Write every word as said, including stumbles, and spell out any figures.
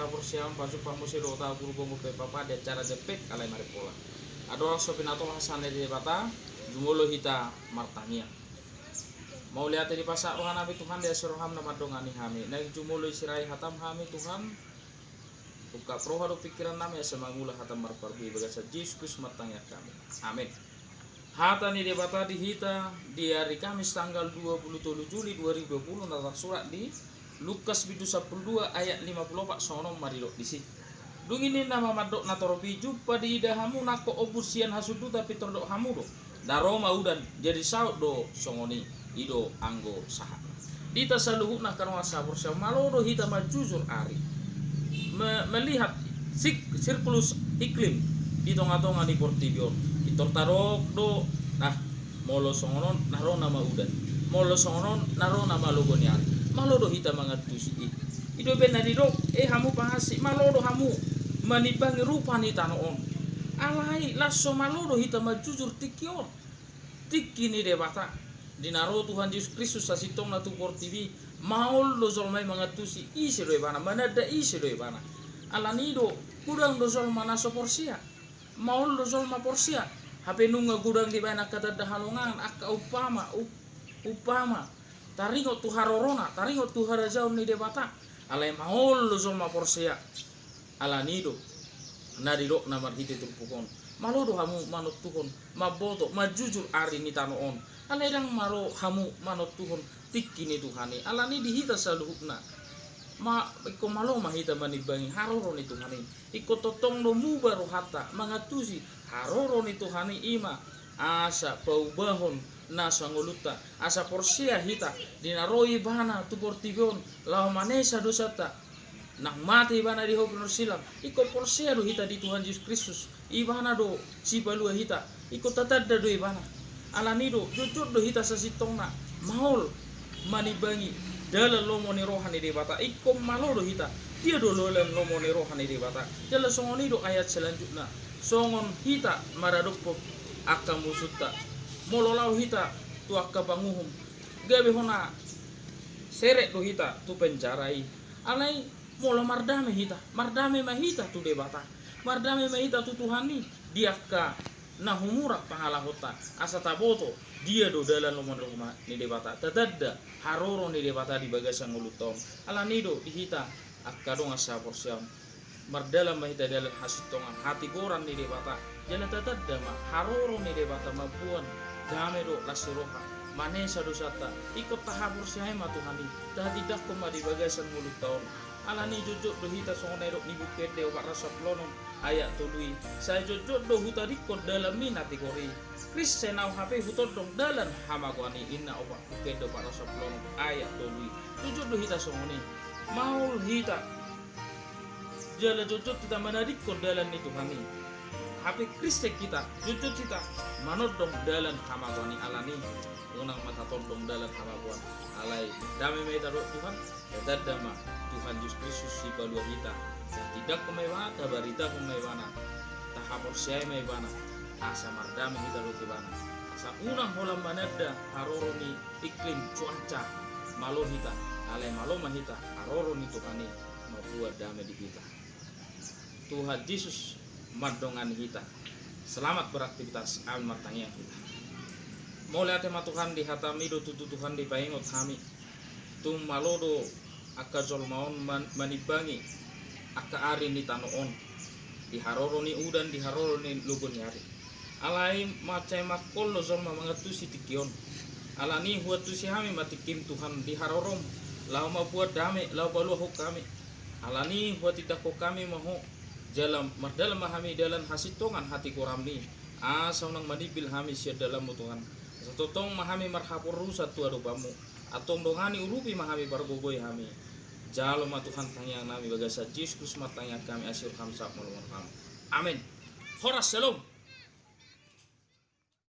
Porsiaon pasumpang muse do tahu guru bongo pe papa di acara jempek alai mari pola. Adong so pinatolhas hami di Debata, jumolo hita martangiang. Mauliate dipasahat roha nami Tuhan di asi roham na mandongani hami. Naeng jumolo isirai hatam hami Tuhan. Ungkap roha dohot pingkiran nami asa mangula hata marparbue bagasan Jesus Kristus martangiang hami. Amin. Hata ni Debata di hita di ari Kamis tanggal dua puluh tolu Juli dua ribu dua puluh na tarsurat di Lukas bindu sampulu dua ayat lima puluh opat songon on ma didok disi. Dung i ninna ma mandok natorop i, jumpa diida hamu nangkok ombun sian hasundutan pintor didok hamu do, na ro ma udan, jadi saut do songon i. I do anggo sahat. Di hita saluhutna angka dongan sahaporseaon, malo do hita manjujur ari, me-, melihat sik-, sirkulus iklim di tonga-tonga ni portibi on. Pintor tadok do, nah, molo songon on na ro nama udan, molo songon on na ro nama logo ni ari. Malo do hita mangantusi i. I do umbahen na didok, eh, hamu pangasi, malo do hamu manimbangi rupa ni tano on. Alai laos so malo do hita manjujur tingki on. Tingki ni Debata, di na ro Tuhan Jesus Kristus sasintongna tu portibi, maol do jolma i mangantusi ise do ibana, mananda ise do ibana. Alani do, godang do jolma na so porsea. Maol do jolma porsea. Hape nunga godang dibaen angka tanda halongangan, angka umpama, up-, umpama. Taringot tu harorona, taringot tu harajaon ni Debata. Alai maol do jolma porsea. Alani do na didok na marhite turpuk on. Malo do hamu manontuhon, mamboto, manjujur ari ni tano on. Alai ndang malo hamu manontuhon tingki ni Tuhan i. Alani di hita saluhutna. Ma, ingkon malo ma hita manimbangi haroro ni Tuhan i. Ingkon tongtong do muba rohanta mangantusi haroro ni Tuhan i, i ma asa paubahon nasa ngolunta, asa porsea hita, di na ro ibana tu portibi on, laho manesa dosanta. Nang mate ibana di hau pinarsilang, ingkon porsea do hita di Tuhan Jesus Kristus, ibana do sipalua hita, ingkon tatanda do ibana. Alani do, jotjot do hita sasintongna, maol manimbangi dalan lomo ni roha ni Debata, ingkon malo do hita, dia do dalan lomo ni roha ni Debata. Jala songon i do ayat selanjutna, songon hita maradophon angka musunta. Molo laho hita tu angka panguhum, gabe hona seret do hita tu penjara i. Alai molo mardame hita, mardame ma hita tu Debata, mardame ma hita tu Tuhan i, di angka na humurang pangalahonta, asa taboto dia do dalan lomo ni roha ni Debata, tatanda haroro ni Debata di bagasan ngolunta on. Alani do di hita angka dongan sahaporseaon, mardalan ma hita dalan hasintongan, hatigoran ni Debata. Jala tatanda ma haroro ni Debata mamboan dame dohot las ni roha, manesa dosanta. Ingkon tahaporseai ma Tuhan i, tahatindangkon ma di bagasan ngolunta on. Alani jotjot do hita songon na didok ni Buku Ende opat ratus sampulu onom ayat tolu i, sai jotjot do hutadingkon dalanmi na tigor i. Kristen au, hape hutondong dalan hamagoan i, ninna opat, Buku Ende opat ratus sampulu onom ayat tolu i. Jotjot do hita songon i. Maol hita jala jotjot hita manadingkon dalan ni Tuhan i. Hape Kristen hita, jotjot hita manondong dalan hamagoan i. Alani unang ma tatondong dalan hamagoan, alai dame ma hita dohot Tuhan. Tatanda ma Tuhan Jesus Kristus sipalua hita. Tahatindangkon ma ibana, tabaritahon ma ibana, tahaporseai ma ibana, asa mardame hita dohot ibana. Asa unang holan mananda haroro ni iklim cuaca malo hita, alai malo ma hita haroro ni Tuhan i mamboan dame di hita. Tuhan Jesus mandongani hita. Selamat beraktivitas. Amin. Martangiang hita. Mauliate ma Tuhan di hataMi do tutu Tuhan dipaingot hami. Tung malo do angka jolma on man-, manimbangi angka ari ni tano on, di haroro ni udan, di haroro ni logo ni ari. Alai mansai mangkol do jolma mangantusi tingki on. Alani huantusi hami ma tingkiM Tuhan di haroroM, laho mamboan dame, laho paluahon hami. Alani huatindangkon hami ma Ho, jala mardalan ma hami dalan hasintongan hatigoranMi, asa unang manimbil hami sian dalanMu Tuhan. Asa tongtong ma hami marhaporusan tu adopanMu. Antong dongani, urupi ma hami, pargogoi hami. Jalo ma Tuhan tangiang nami bagasan Jesus Kristus martangiang hami, asi rohaM sahat molo-molo hami. Amin. Horas, syalom.